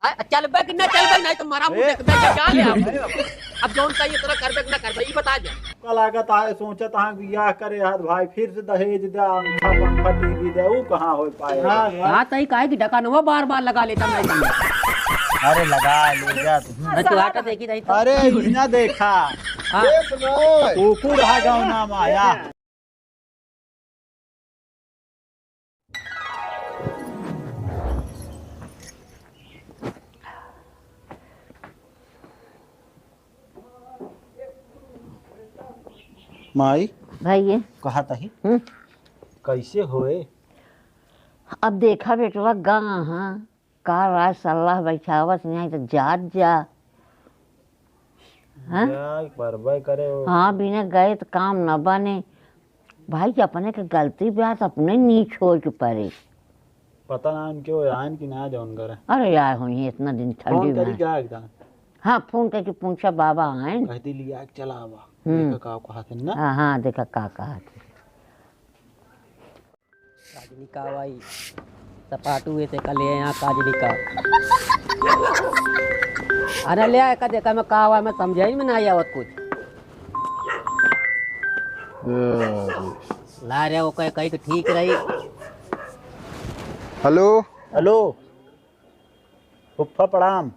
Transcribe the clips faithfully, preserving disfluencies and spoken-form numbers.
हाँ, चलबे कि ना चलबे, नहीं तो मरा मुँह ए। देखबे कि का ले आओ। अब जौन चाहिए तोरा करबे कि ना करबे, ई बता दे। का लागत आए, सोचत हाँ बियाह करे हाथ भाई, फिर से दहेज दे, अंगूठा पंखा, टीवी दे, ऊ कहाँ हो पाए? हाँ, हाँ। हाँ, तई काहे कि डकानवा बार बार लगा लेता मैं। अरे लगा ले जा तू। अरे तू हटा देखी नहीं तो। अरे बिना देखा। हाँ। कुकुर हा गाँव नाम आया। माई, भैया। कहा तही? हम्म। कैसे होए? अब देखा बेटवा, गाँव हाँ, का राय सलाह बैठावत नहीं तो जात जा। हाँ? जाए परबे करे हो। हाँ, बिना गए तो काम न बने। भाई, अपने के गलती बा तो अपने नीच होए के परे। पता ना उनके वो आयन कि ना जौन करे। अरे यार, होई इतना दिन ठंडी फोन करी में। क्या एकदम? हाँ, फोन करके पूछा बाबा आयन। कह दी लिया के चला आवा। हम्म। देखा का कहा थे ना। हाँ, हाँ, देखा का कहा थे। काजनी का वाई, सपाटू ऐसे का ले यहाँ काजनी का। अरे ले आए का देखा मैं का हुआ, मैं समझे ही में ना आवत कुछ। ला रे, ओके कही तो ठीक रही। हेलो। हेलो। फुफ्फा प्रणाम।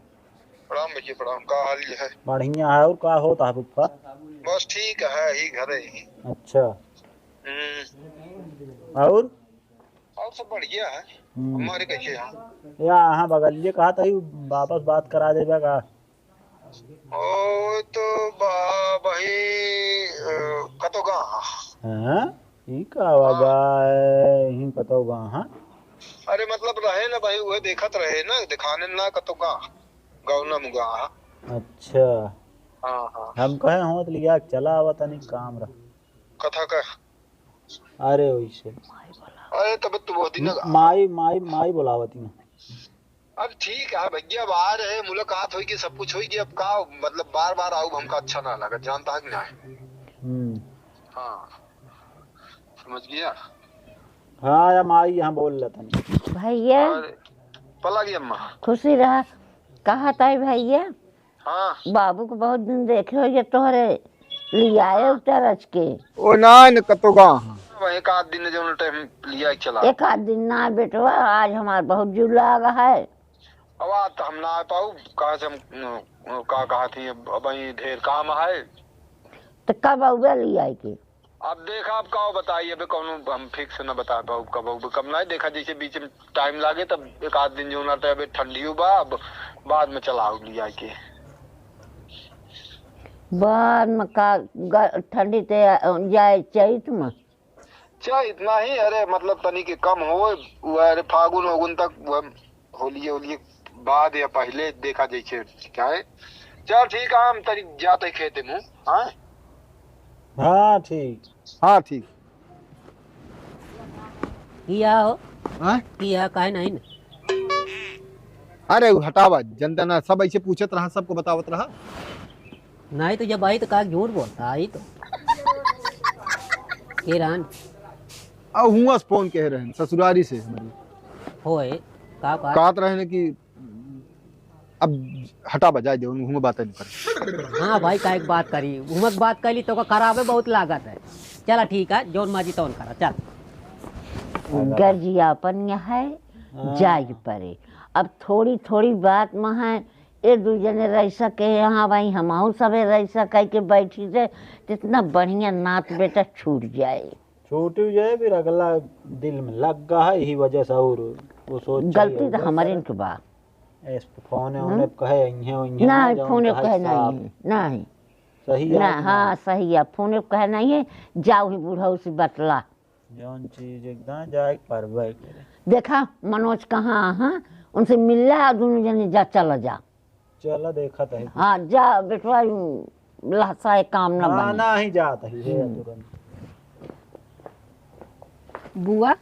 प्रणाम भैया, प्रणाम। का हाल है? बढ़िया है। और का होता है फुफ्फा? बस ठीक है, ही घरे ही। अच्छा। हम्म। और? और सब बढ़िया है। हम्म। हमारे कैसे हैं? या, हाँ, बगलिए कहा था, वापस बात करा देबा का? ओ, तो बा-, वही, अ, कतो गा। हाँ? ई का बाबा, हाँ। ही कतो गा, हाँ? अरे, मतलब, रहे ना भाई, उहे देखत रहे ना, दिखाने ना कतो गा, गौना मुगा। अच्छा। हाँ, हाँ। हम कहे होत लिया, चला आवा तनी काम रहा। कथा का? अरे, वैसे। अरे, तब तो बहुत दिन म-, माई, माई, माई बोलावत ही। अब ठीक है भैया, अब आ रहे, मुलाकात होई कि सब कुछ होई कि अब का, मतलब, बार बार आऊ हमका अच्छा ना लगा, जानता है कि ना? हम्म। हाँ, समझ गया? हाँ, या माई यहाँ बोल रहा था। भैया। अरे, पला गई अम्मा। खुशी रहा। कहा ताई भैया? हाँ। बाबू को बहुत दिन देखे हो, ये तोहरे लियाए हाँ। उतर अच के। ओ ना, न कतो गा हाँ। वही एक आध दिन जो टाइम लिया चला। एक आध दिन ना बेटवा, आज हमार बहुत जुलाग है। अब आज तो हम ना आ पाऊ, कहाँ से हम, न, का कहा थी, अब, अब वहीं ढेर काम है। तो कब आउबे लियाए के? अब देखा, अब का बताई, अबे कौनो हम fix न बता पाऊ कब आउबे, कब ना। देखा, जैसे बीच में time लागे, तब एक आध दिन जो ना, तो अबे ठंडियो बा, अब बाद में चलाऊ लियाए के। बाद में का ग-, ठंडी ते जाए चैत में? चैत नहीं, अरे मतलब तनी के कम हो, वो अरे फागुन ओगुन तक, वो होलिये ओलिये बाद या पहले देखा जैसे क्या है। चल ठीक है, हम तनी जाते खेते मुँह, हाँ? हाँ, ठीक। हाँ, ठीक। किया हो? हाँ? किया, काहे नहीं न? अरे, उ हटावा, जनता ना, सब ऐसे पूछत रहा, सबको बतावत रहा। नहीं तो जब आई तो का झूठ बोलता, आई तो। के रहन? अब हुआ फोन कहे रहन, ससुरारी से हमारी। होए, का बात? कहत रहन कि अब हटा बजाए दे, उन-, उनमें बातें नहीं करे। हाँ भाई, का एक बात करी, उमक बात कर ली तो का खराबे बहुत लागत है। चला ठीक है, जौन मर्जी तौन करा, चल। गर्जियापन यह है, हाँ। जाए परे। अब थोड़ी थोड़ी बात में है, ए दू जने रह सके, यहाँ भाई हमहू सबे रह सके के बैठी से, जितना बढ़िया नात बेटा छूट जाए। छूट जाए, फिर अगला दिल में लग गा है, यही वजह से और वो सोच गलती चाहिए तो उधर हमारे करे। इनके बा। इस फोन हम्म? होने कहे, इन्हें, इन्हें ना, ना जाऊं फोन तो कहे भाई नहीं साहब। है, नहीं। सही ना, है ना। हाँ, सही है, फोन कहे नहीं है, जाओ ही बूढ़ा उसी बतला। जौन चीज एकदम जाए परबे करे। देखा, मनोज कहाँ, हाँ? उनसे मिल ले, दोनों जने जा, चला जा। चला, देखत है। हाँ, जा बेटवा, लहसा एक काम ना हाँ, बने। ना ही जात है, हे हम्म। तुरंत। बुआ,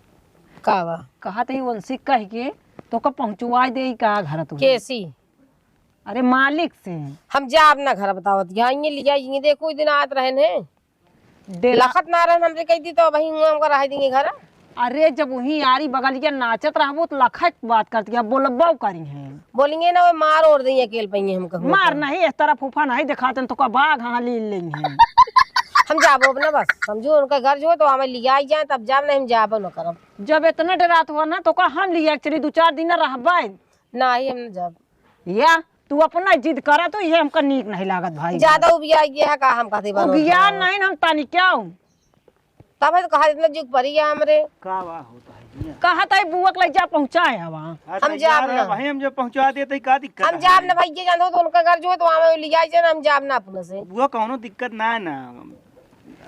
का बा? कहा तही उनसे कह के तोका पहुँचवाई दे का घर तू? केसी? अरे मालिक से। हम जाब ना घर बतावत, यहाँ ये लिया, ये देखो, ई दिन आत रहन है। डेला लखत ना रहन, हमसे कह दी तो वही हुआ हमका रह देंगे घर। अरे, जब वहीं आरी बगलिया नाचत रहबो, तो लखा के बात करती है, बोलबो करी हैं। बोलिए ना, वो मार ओर देइए, अकेल पइए हम कहूँ मार तो। नहीं, इस तरह फूफा नहीं दिखाते, तो का बाघ हाँ लील लेंगे। हम जाबो अब ना, बस समझो, उनका घर जो है, तो हमें लिया ही जाए, तब जाब नहीं, हम जाबो ना करब। जब इतना डरात हुआ ना, तो का हम लिया के चली, दो चार दिन रहबे। नहीं, हम ना जाब। या, तू अपना जिद करा, तो ये हमका नीक नहीं लागत भाई। ज्यादा उबिया ये है का, हम कहते बार उबिया बार। नहीं, हम तानी क्या हूँ? तब है तो कहा इतना जुग परी है हमरे। का बा होता है भैया? कहत है बुआ के ले जा पहुँचाए हवा। हाँ, हम तो जाब यार, ना। भाई हम जब पहुँचा देते, का दिक्कत हम है? जाब ना भाई, ये जानते हो तो उनका घर जो है, तो वहाँ ले जाए ना, हम जाब ना अपने से। बुआ, कौनो दिक्कत ना है ना।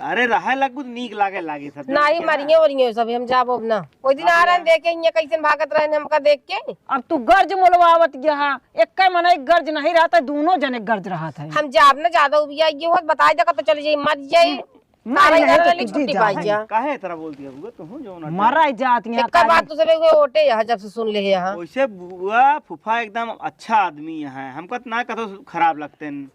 अरे, रहे लगू तो नीक लागे, लागे सब। नहीं, मरिए वरिए सब, हम जाबो अब ना। कोई दिन आ रहे हैं, देखे हियाँ कैसन भागत रहे हैं हमका देख के। अब तू गर्ज मोलवावत गया, एक मनई गर्ज नहीं रहत है, दोनों जने गर्ज रहत है। हम जाब ना, ज्यादा उबिया ये होत, बताई दे, तो चली जाई, मर जाई। नहीं, तारा नहीं, घर तो वाली तू छुट्टी जी जा। पाई जा। काहे इतना बोलती है बुआ, तू हो जो ना मरा जाती है, एक बात तो सब ओटे यहाँ जब से सुन ले यहाँ। वैसे बुआ फूफा एकदम अच्छा आदमी है, हमका तो ना कतो खराब लगते हैं।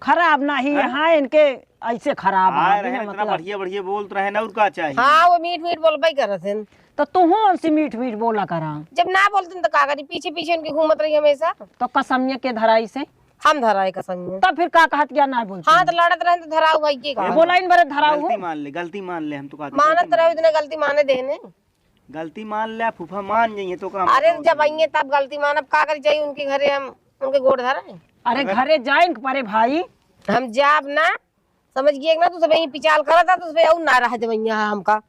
खराब नहीं हैं? यहाँ इनके ऐसे खराब आए आदमी रहे, हैं, इतना मतलब। बढ़िया बढ़िया बोलत रहे ना, और का चाहिए? हाँ, वो मीठ मीठ बोलबे करत हैं। तो तू उनसे मीठ मीठ बोला करा। जब ना बोलते हैं तो का करी, पीछे पीछे उनके घूमत रही हमेशा। तो कसमिया के धराई से? हम धराए कसमिया। तब फिर का कहत क्या ना बोलते हाँ, हैं? तो लड़त रहे तो धराऊ भाई के का? बोला इन बरे धराऊ गलती हो। मान ले, गलती मान ले, हम तो कहते मानत गलती रहो, मान ले। इतना गलती माने देने। गलती मान ले, फूफा मान जाइए तो काम अरे बताओ जब तुम। आइए तब गलती मानब, का करी जाई उनके घरे हम उनके गोड़ धरे? अरे अगर घरे जाए इनके परे भाई। हम जाब ना, समझ गए ना, तू सब यहीं पिचाल करत है, तू सब यहीं ना रह देवे यहाँ हमका।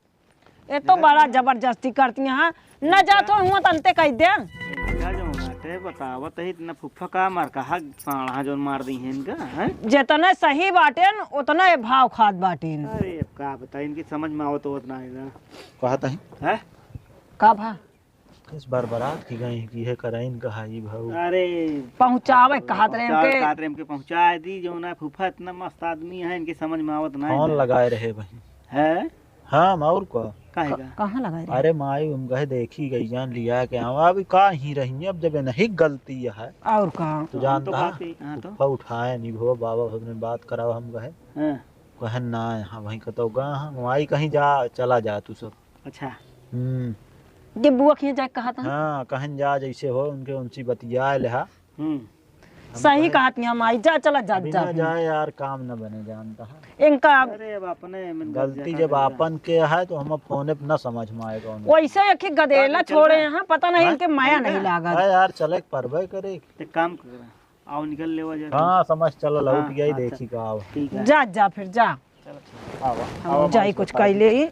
ये तो बड़ा जबरदस्ती करती हैं, हाँ। न जात हो हुआ तनते कह दे। इनका जो बाटे बतावत है, इतना फुफ्फा का मार कहा साढ़ा जोन मार दी है इनका, हैं? जितने सही बाटेन, उतने भाव खात बाटेन। अरे अब का बताई, इनकी समझ में आवत होत ना है ना। कहत है? हैं? का भा? इस बार बारात की गई कि है कराइन कहा ई भाऊ। अरे पहुँचावे कहत रहे पहुँचावे इनके। कहत रहे इनके पहुँचाए दी, जो ना फूफा इतना मस्त आदमी है, इनके समझ में आवत ना है फोन ना। लगाए रहे भाई। है? हाँ, और का? काहे का? कहाँ लगाए रहे? अरे माई, हम कहे देखी गई जान लिया के आवा, अभी का ही रही, अब जब नहीं गलती है। और का? तो हम तो जानता बात ही, हाँ तो। फूफा उठाए नहीं भो, बाबा हमने बात कराओ, हम कहे। हाँ। कहे ना, यहाँ वहीं कतो गा, हाँ, माई कहीं जा, चला जा तू सब। अच्छा। हम्म। ये बुआ के यहाँ जाके कहा था? हाँ, कहन जा जैसे हो, उनके उनसे बतिया लेहा। हम्म। सही कहा थी हम, आई जा, चला जा, बिना जा। जाए यार काम न बने, जानता है। इनका अरे अब अपने मन गलती गलती जब आपन के है तो हम फोने पे न समझ में आएगा उनको। वैसे एक ही गदेला छोड़े हैं, पता नहीं हाँ? इनके माया नहीं लागत। हाँ यार, चले परबे करे। एक काम कर, आओ निकल लेवा जा। हाँ, समझ चला, लौट हाँ, गया ही, हाँ, देखी का आवा। ठीक है। जा, जा फिर जा। चलो, ठीक। आवा, हम आवा, जाई माई कुछ से कह ले।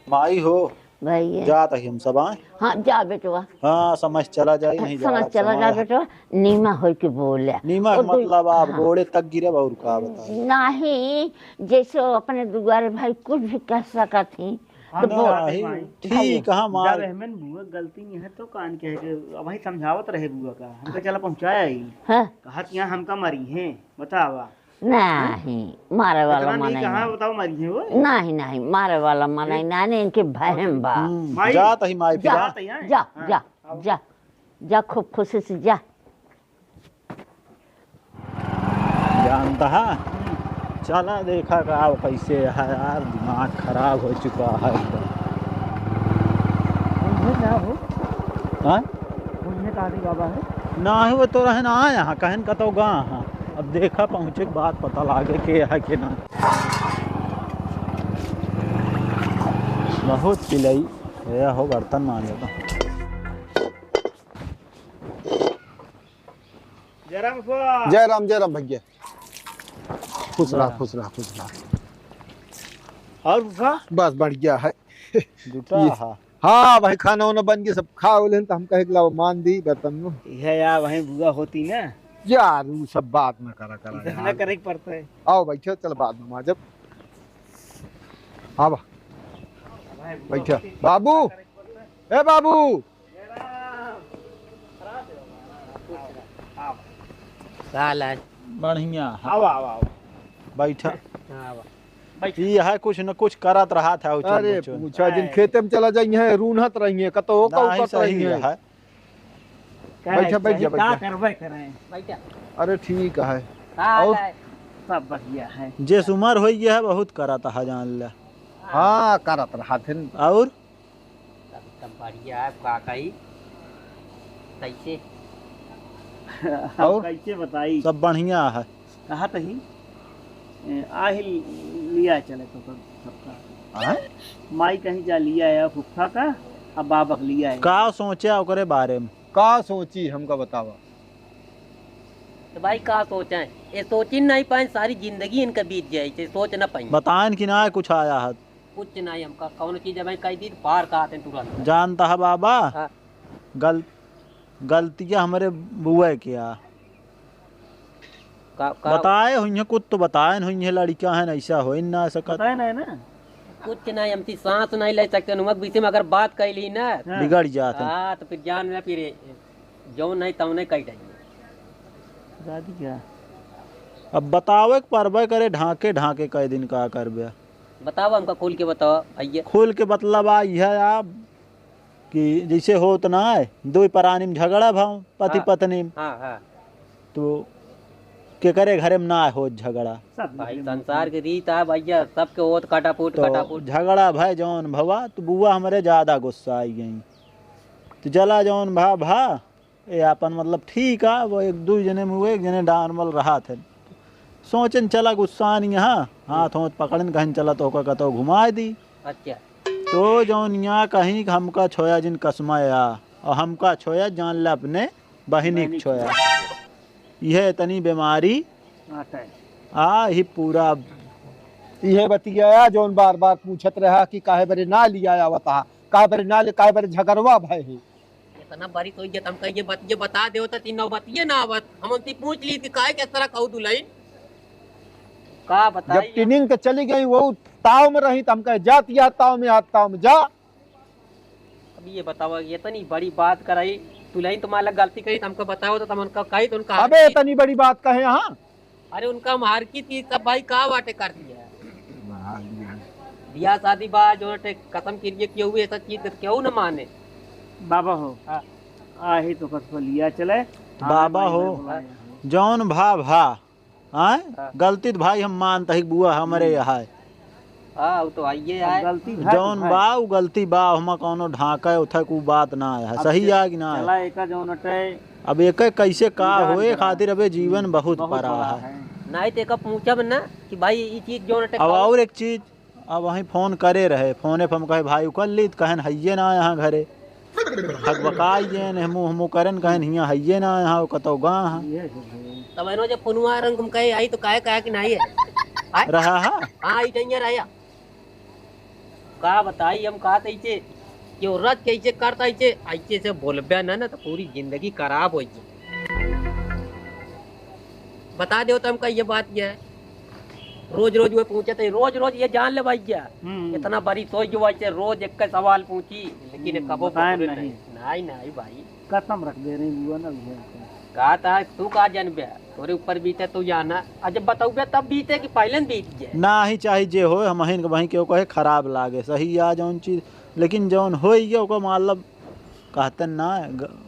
माई हो, भैया। जात ही हम सब आए। हाँ, जा बेटवा। हाँ, समझ चला जाई, नहीं समझ जा, चला जा बेटवा, नीमा होई के बोले। नीमा के मतलब आप हाँ। गोड़े तक गिरब और का बताई? नहीं, जैसे अपने दुआरे भाई कुछ भी कह सकत ही, हाँ, तो बोल। नहीं, ठीक, हाँ, मार। जब हमें बुआ गलती नहीं है तो कान के है कि अब भाई समझावत रहे बुआ का, हमका चला पहुँचाया ही। हाँ। कहत यहाँ हमका मरी हैं, बतावा। नहीं, मारे वाला इतना नहीं मनई कहाँ नहीं। बताओ मरी हैं वो? नहीं, नहीं, मारे वाला मनई नहीं, नहीं, इनके बहम बा। हम्म, माई। जात ही माई फिर, जा, हाँ। जात ही हैं? जा, हाँ। जा, जा, जा, खूब खुशी से जा। जानता है? चला देखा का अब कैसे है यार, दिमाग खराब हो चुका है एकदम। उन्हें ना हो। हाँ? उन्हें तारी बाबा है। ना है, वो तो रहे ना यहाँ, कहन का तो गा हाँ। अब देखा पहुँचे के बाद पता लागे के है कि ना। बहुत पिलाई, ये हो बर्तन मांजे तो। जय राम फुआ। जय राम, जय राम भैया। खुश रहा, खुश रहा, खुश रहा। और फुआ? बस बढ़िया है। जुटा ये, हा। हाँ भाई, खाना वाना बन के सब खा लेन तो हम कहे के लाओ मान दी बर्तन में। यह यार वहीं बुआ होती ना। यार, वो सब बात ना करा, करा इधर ना यार। करे के पड़ता है। आओ बैठो, चल बाद में माजब। आवा। भाई, बुआ बैठो। होती। बाबू, ए बाबू। साला। बढ़िया है। आवा, आवा, आवा। बैठा। आवा। बैठ। ई है कुछ न कुछ करत रहत है, उचुन अरे, मुचुन। पूछा जिन खेते में चला जाइए, रूनत रहिए, कतो का नहीं, ऊपर सही रहिए। है। बैठा, बैठ जा, का बैठ जा। करबे करें? बैठा। अरे, ठीक है। का और? हाल है? सब बढ़िया है। जेस उमर होई गया है, बहुत करत है, जान ले। हाँ, करत रहत हन। और? सब एकदम बढ़िया है, का कही? कैसे? और? कैसे बताई? सब बढ़िया है। कहा तही, ए, आही लिया चले तो सब, सबका। आय? माई कहीं जा लिया है फुफ्फा का, अब बाबक लिया है। का सोचे ओकरे बारे में? का सोची हमका बतावा। तो भाई का सोचे? ये सोची नहीं पाए, सारी जिंदगी इनका बीत जाए, ये सोच ना पाए। बताएन कि ना कुछ आया है? कुछ नहीं, हमका कौन चीज है भाई, कह दी तो पार का आते हैं तुरंत। जानता है बाबा, हाँ। गल-, गलतियाँ हमरे बुआ के आ। का, का? बताए हुई हैं, कुछ तो बताए हुई हैं, लड़कियाँ हैं, ऐसा हो ही ना सकत। बताए नहीं ना। कुछ नहीं, हम ती सांस नहीं ले सकते, उमक बीच में अगर बात कह ली ना। हाँ। बिगड़ जाते हैं। हाँ, तो फिर जान ना, फिर जौन नहीं तौने कह देंगे। दादी क्या? अब बतावे के परबे करे, ढाके ढाके कह दिन का करबे। बताओ हमका, खोल के बताओ भैया। खोल के मतलब आ यह आप कि जैसे होत ना है, दो प्राणी में झगड़ा भाव, पति हाँ। पत्नी में। हाँ, हाँ। तो केकरे घरे में ना होत झगड़ा। सब भाई, घरे में संसार होत। के रीत आ भैया, सबके होत कटापुट, तो कटापुट। झगड़ा भाई जौन भवा, तो बुआ हमरे ज्यादा गुस्सा आई गई। तो जला जौन भा, भा, ये आपन मतलब ठीक आ, वो एक दू जने में हुए, एक जने normal रहा थे। सोचन चला गुस्सा नहीं यहाँ, हाथ होत पकड़न कहन चला तो ओकर कतो घुमाए दी। अच्छा। तो जौन यहाँ कहीं कि हमका छोया जिन कसमा या, और हमका छोया जान ले अपने बहिनी के बहिनी के छोया। यह इतनी बीमारी आता है। आ ही पूरा। यह बतिया जौन बार बार पूछत रहा कि काहे बरे ना लिया आवत हा, काहे बरे ना ले, काहे बरे झगड़वा भय है। इतना बरी तो इज्जत हमका ये बत-, ये बता देव तो तीन नौबतिये ना आवत। हम उनसे पूछ ली थी काहे के तरह कहू दुल्हन? का बताई? जब ट्रेनिंग के चली गई वो ताव में रही तो हम कहे जात या ताव में, हाथ ताव में जा। अब ये बताओ, ये इतनी बड़ी बात कराई, दुल्हन तुम्हारा गलती कही तो हमको बताओ तो हम उनका कही तो उनका अबे इतनी बड़ी बात कहे यहाँ। अरे उनका हम हर की चीज सब भाई का बाटे कर दिया। बियाह शादी बा, जो टे कसम किरिए किए हुए ऐसा चीज तो क्यों न माने। बाबा हो। हाँ। आही तो कसम लिया चले। बाबा हाँ, हो, मैं बुलाया हूँ। जौन भा भा, आय? हाँ। गलती तो भाई हम मानता ही बुआ हमरे हम्म। यहाँ है। हाँ, वो तो आइए अब आए। गलती भाई जौन भाई। बा, उ गलती बा, हमा कौनो ढाका है, उठा को बात ना है। अब सही के-, आ कि ना है? चला एका जौन अटे अब एके कैसे का विधान होए करा। खातिर अबे जीवन हम्म, बहुत बहुत परा बड़ा है। है। नहीं तो एका पूछब ना कि भाई ई चीज जौन अटे अब कौन और एक चीज, अब वहीं फोन करे रहे, फोने पर हम कहे भाई उकल ली, तो कहन हइये ना यहाँ घरे। हकबकाई गए ने, मुँह मुँह करन कहन हियाँ हइये ना यहाँ, कतौ गा हाँ। ये है भाई। तब एनो जब फोनुआ रंग हम कहे आई तो काहे कहा कि नहीं है? आय? रहा हा? हाँ, आई जाइए रहा। का बताई हम, का तैसे, क्यों रच कैसे करता ऐसे, ऐसे से बोलबे ना, ना तो पूरी जिंदगी खराब हो गई। बता दो तो हमका ये बात ये है। रोज रोज वो पूछे थे, रोज रोज ये जान ले भाई क्या? हम्म। इतना बरी सोच जो भाई से रोज एक का सवाल पूछी, लेकिन हम्म, कबो बताए पकड़े नहीं। नहीं। नहीं, नहीं भाई। कसम रख दे रही बुआ ना भैया। का ता तू का जानबे? तोरे ऊपर बीते तू जाना। आ जब बतौबे तब बीते कि पहले न बीत जाए? ना ही चाहे जे होए, हम अहिन के वहीं केहू कहे खराब लागे। सही आ जौन चीज, लेकिन जौन होई गया ओकर मतलब कहते ना ग-,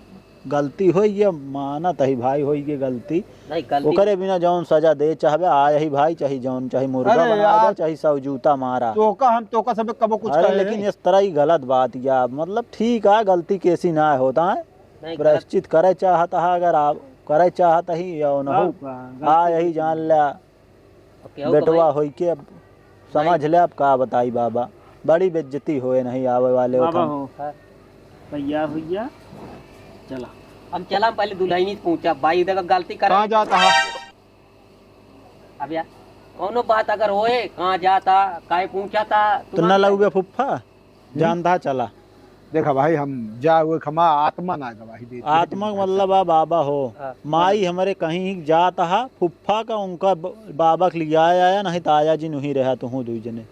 गलती होई गया, मानत ही भाई होई गया गलती। नहीं, गलती ओकरे बिना जौन सजा दे चाहबे, आ यही भाई, चाहे जौन, चाहे मुर्गा अरे बना यार, दे, चाहे सौ जूता मारा। तोका हम तोका सब कबो कुछ अरे कहे लेकिन नहीं। इस तरह ही गलत बात या, मतलब ठीक है, गलती कैसी ना होता है, नहीं, गलत प्रायश्चित करे चाहत है, अगर आप करे चाहत ही या न हो, बाप बा, गलती आ यही की जान चीज। ल्या। अब क्या हो बेटवा भाई? होई के अब समझ भाई। ले, अब का बताई बाबा, बड़ी बेइज्जती होए नहीं आवे वाले बाबा ओठन। हो। हाँ। तैयार हो गया, चला। हम चला, हम पहले दुल्हनी से पूछा, भाई देखा गलती कर। कहाँ जाता है? अब यार, कौनो बात अगर होए, कहाँ जाता, काहे पूछा था, तो तुरंत न लउबे फुफ्फा, हम्म। जानता चला। देखा भाई, हम जा हुए खमा आत्मा ना गवाही देती है, आत्मा का मतलब आ बाबा हो, हाँ। माई हमरे कहीं जात हा, फुफ्फा का उनका ब-, बाबा के लिया आया, नहीं तो आया जी नहीं रहा, तुहूँ दुई जने।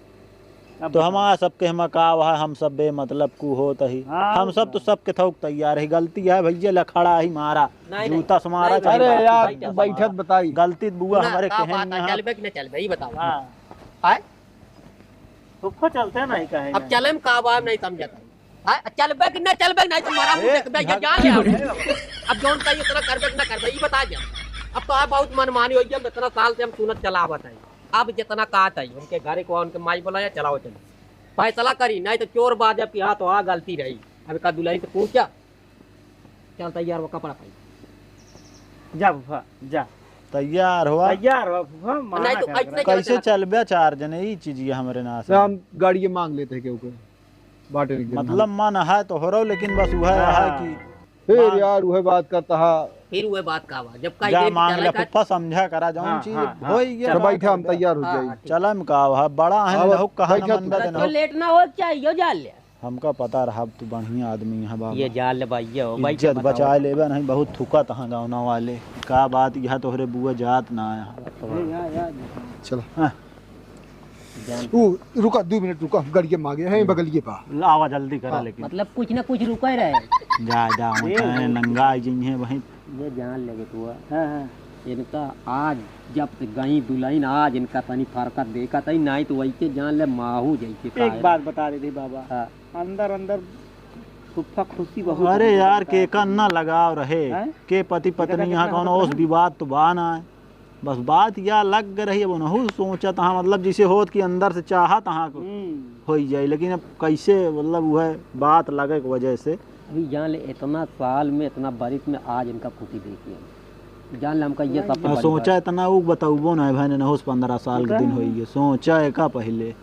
अब तो बताओ। हमारा सबके हम का वहा, हम सब बेमतलब कु होत ही। हाँ, हम सब तो सबके थोक तैयार है, गलती है भैया, लखड़ा ही मारा, नहीं, जूता नहीं, से मारा, नहीं, चाहे अरे बात यार, नहीं, तू बैठत बताई। गलती बुआ ना, हमारे का कहे बात नहीं है, है। चलबे कि नहीं चलबे, ये बताओ। हाँ। आय? फुफ्फा चलते नहीं कहे अब नहीं। चले में का बात नहीं समझता। हाँ, चलबे कि ना चलबे, नहीं तो मारा मुंह ए, देख बे, ये भग- जान ले आप। अब जौन का इतना करबे कि ना करबे, ये बता दे। अब तो आप बहुत मनमानी हो गया, इतना साल से हम सुनत चला आवत है। अब जितना कहत है, उनके घरे को उनके माई बोला या चलाओ चलो। फैसला करी, नहीं तो चोर बाजब कि हाँ तो आ गलती रही। अब का दुल्हन से पूछा, चल तैयार हो, कपड़ा पहन। जा फूफा, जा। तैयार हुआ। तैयार हुआ फूफा, मना नहीं तो कर ऐसे रहा। नहीं कैसे चलबे चार जने, ई चीज ये हमरे ना से। हम गाड़ी मांग लेते हैं केहू के, बाटे नहीं देना। मतलब मन है तो हो रहो, लेकिन बस वह हाँ। है कि फिर मांग यार वह बात करता है। फिर वह बात का बा? जब का जा ये मांग चला ले का फूफा, समझा करा जाऊं हाँ, चीज हाँ, हाँ। होई गया। तो बैठा, हम तैयार हो हाँ, जाई। हाँ, ठीक। चलम का है, बड़ा है, हाँ, नहुक कहा बैठा ना तू। मनबा तो नहुक। लेट ना हो चाहिए, जा ले। हमका पता रहा, अब तू बढ़िया आदमी है बाबा। ये जा ले भाई, ये हो, बैठ के इज्जत बताओ। बचा लेबे नहीं, बहुत थुकत है गाँव वाले। का बात, यह तोहरे बुआ जात ना आया। चलो। हाँ। जान। ऊ, रुका, दो मिनट रुका, गड़िया में आ गया है, बगलिए पा। आवा जल्दी करा हाँ। लेकिन। मतलब कुछ ना कुछ रुका ही रहे। जा, जा, मत ये आए, नहीं। नंगा आई जइहे वहीं। ये जान लेबे तू, हाँ, हाँ। इनका आज जब से गई दुल्हन, आज इनका तनी फरकत देखत है, नहीं तो वही के जान ले माहू जैसे एक काहे। बात बता दे दे बाबा। हाँ। अंदर अंदर फुफ्फा खुशी बहुत अरे है। यार, के का ना लगाव रहे, हैं? के पति पति पत्नी का यहाँ कितना कौनो मतलब ओस है? विवाद तो बा ना है। बस बात या लग रही, अब उनहू सोचत हाँ, मतलब जैसे होत कि अंदर से चाहत हाँ को हम्म। होई जाए, लेकिन अब कैसे, मतलब वह बात लगे के वजह से। अभी जान ले, इतना साल में, इतना बरिस में आज इनका खुशी देखी हम। जान ले, हमका ये सबसे अब बड़ी सोचा बात। इतना ऊ बतौबो ना है भाई, नहुस पन्द्रह साल के दिन होई है, सोचा है का पहले।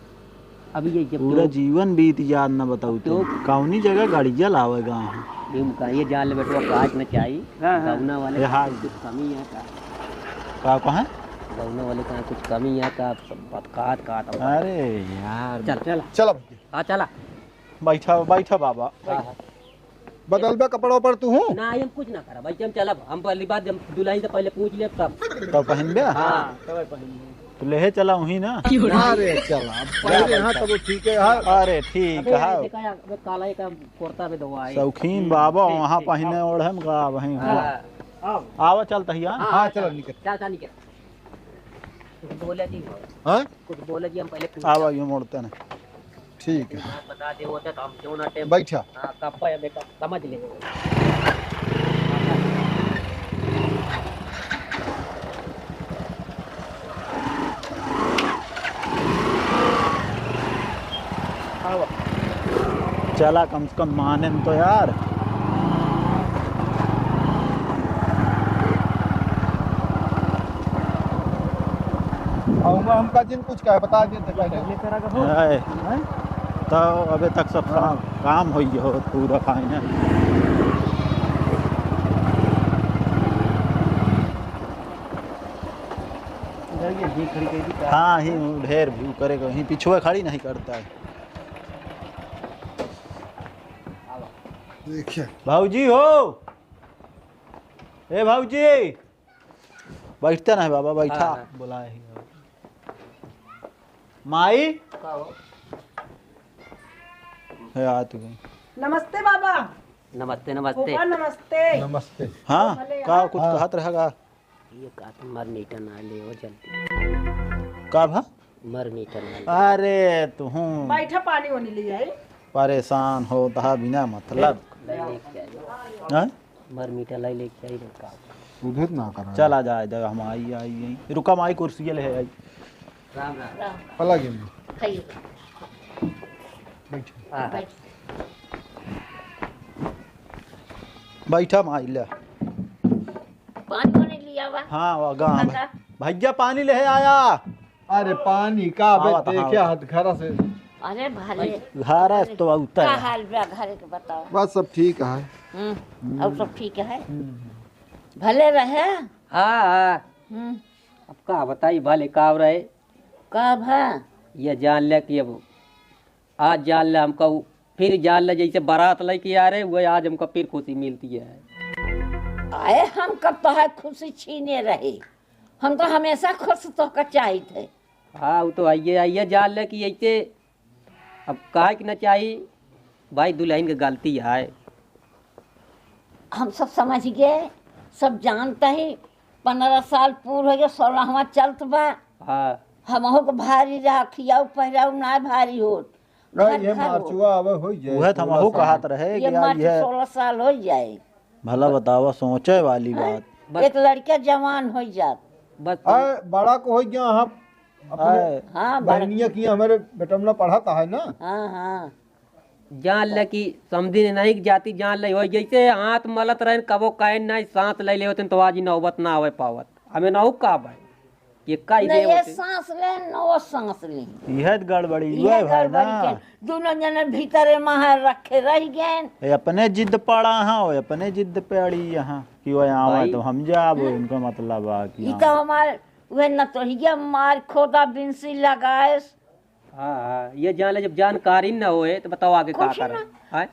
अब ये जब पूरा तो जीवन बीत याद न बताऊ तो तो। कौनी जगह गड़िया लावे गाँव है। ये मुका, ये जान ले बेटवा, काट न चाही। हाँ, हाँ। गौना वाले ये का हाल। कुछ कमी है का? का कहे? गौना वाले का कुछ कमी है का? सब बात काट, काट अब। अरे यार। चल, चल। चला भैया। हाँ, चला। बैठा, बैठा बाबा। हाँ, हाँ। बदलबे कपड़ा पर तू हूँ? ना, हम कुछ ना करब। भाई, हम चलब। हम पहली बात, हम दुल्हन से पहले पूछ लेब तब। तब पहनबे? हाँ, तब पहनबे। तू लेहे चला वहीं ना। अरे चला, अब पहले यहाँ तब ठीक है, हाँ। अरे ठीक अबे, है। ऐसे का, अबे काला एक कुर्ता में दवा है। शौकीन हम्म, बाबा, ठीक, वहाँ ठीक, पहने आओ। ओढ़े में का वहीं हाँ। हुआ। आओ। आवा चल तहिया। हाँ, हाँ, हाँ, चलो चल। निकल। चल, चल निकल। कुछ बोले जी। हाँ? कुछ बोले जी, हम पहले पूछ आवा, लें। यूं मोड़ते ना। ठीक है। बात बता दे, वो तो हम क्यों ना टेम-, बैठा। हाँ, कब पे हमें कब समझ ले। आवा। चला, कम से कम माने में तो यार। और वो हमका जिन कुछ कहे, बता देते पहले। ये तरह का हो। है। हैं? तो अबे तक सब हाँ। काम, काम होई हो पूरा final। इधर ये भी खड़ी कर दी। हाँ, ही ढेर भी करे को, ही पिछुआ खड़ी नहीं करता है। देखिए। भौजी हो, ए भौजी, बैठते ना है बाबा, बैठा। हाँ, हाँ। बोला है। माई। का हो? है, आ तू गई। नमस्ते बाबा। नमस्ते, नमस्ते। फूफा, नमस्ते। नमस्ते। हाँ, भले का हाँ। कुछ हाँ। कहत रहेगा? ये का तुम मर मीठा ना ले हो जल्दी। का भा? मर मीठा ना ले। अरे, तुहूँ। बैठा, पानी वानी ले आई। परेशान होत हा बिना मतलब। ले लेके आई। हाँ? मर मीठा लाई लेके आई रे का। उधर ना करा। चला जाए दे, हम आई, आई, आई। रुका माई, कुर्सी ले आई। राम, राम। पला गिन। खाइए। बैठ। हाँ। बैठ। बैठा माई ले। पानी वानी लिया बा? हाँ, वो गा-, काका। भैया पानी ले आया। अरे पानी का बे, आवत, देखे आवत। हाथ घरा से। अरे भले। घरा से तो उतर का है। हाल बा घरे के बताओ? बस सब ठीक है। हम्म, हम्म। और सब ठीक है? हम्म। भले रहे? हाँ, हाँ। हम्म। अब का बताई भले का रहे? का भा? ये जान ले कि अब आज जान ले हमका उ-, फिर जान ले जैसे बारात लेके आ रहे, वही आज हमका फिर खुशी मिलती है। आए हम कब तोहार खुशी छीने रहे? हम तो हमेशा खुश तोहका चाहित है। हाँ, वो तो आइए, आइए जान ले कि ऐसे अब काहे के ना चाही भाई, दुल्हन के गलती है। हम सब समझ गए, सब जानता ही। पन्द्रह साल पूर हो गए, सोलहवाँ चलत बा। हाँ। हमहू के भारी रहा, खियाऊ पहिराऊ ना भारी होत। नहीं, घर ये घर मार्चवा होत। आवे हो जाए, उहे तो हमहू सोलह साल। कहत रहे ये कि यार, मार्च ये सोलह साल हो जाए। भला बतावा, सोचे वाली हाँ? बात। बस। एक लड़का जवान हो जात। बस। आ, बड़ा को हो गया, हम अपने हाँ, बड़- बहनिया की हमारे बेटमना पढ़ाता है ना। हाँ, हाँ। जान ले कि समधी ने नहीं जाती, जान ले, वही जैसे हाथ मलत रहे, कबो कहे नहीं, सांस ले लेवत, तो आज ही नौबत ना आवे पावत। हमें ना का भाई, ये का ही नहीं, ये देवत है। सांस ले, न वो सांस ले। यह तो गड़बड़ी यह हुआ है भाई गड़बड़ी ना। के दोनों जने भीतरे माहे रखे रह गए। ये अपने जिद पड़ा हाँ, वो अपने जिद पे अड़ी यहाँ कि वो आवे भाई। तो हम जाबो, हम्म। इनको मतलब आ कि ई आवे। तो हमार वह नतोहिया मार खोदा बिंसी लगाएस। हाँ, हाँ, ये जान ले, जब जानकारी न होए, तो बताओ आगे का कुछ करे? ना। आय?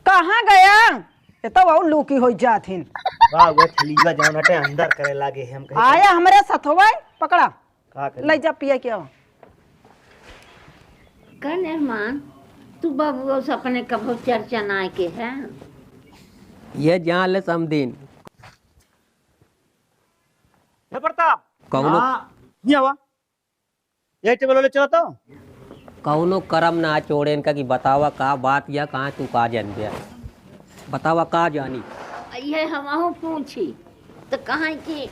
कहाँ गया? ये तो बहुत लूकी हो जात हिन। वाह, वो थलीवा जौन हटे, अंदर करे लागे, हम कहे आया हमरे सथवा, पकड़ा। का करे? ले जा पिया के आओ। का मेहमान, तू बबुआ से अपने कभो चर्चा ना के है? ये जान ले समदीन। हे प्रताप। कौनो हाँ, ये आवा। ये टेबल वाले चला तो। कौनो करम ना छोड़े इनका कि बतावा का बात या कहाँ तू का जान गया। बतावा का जानी। ये हमहू पूछी तो कहाँ कि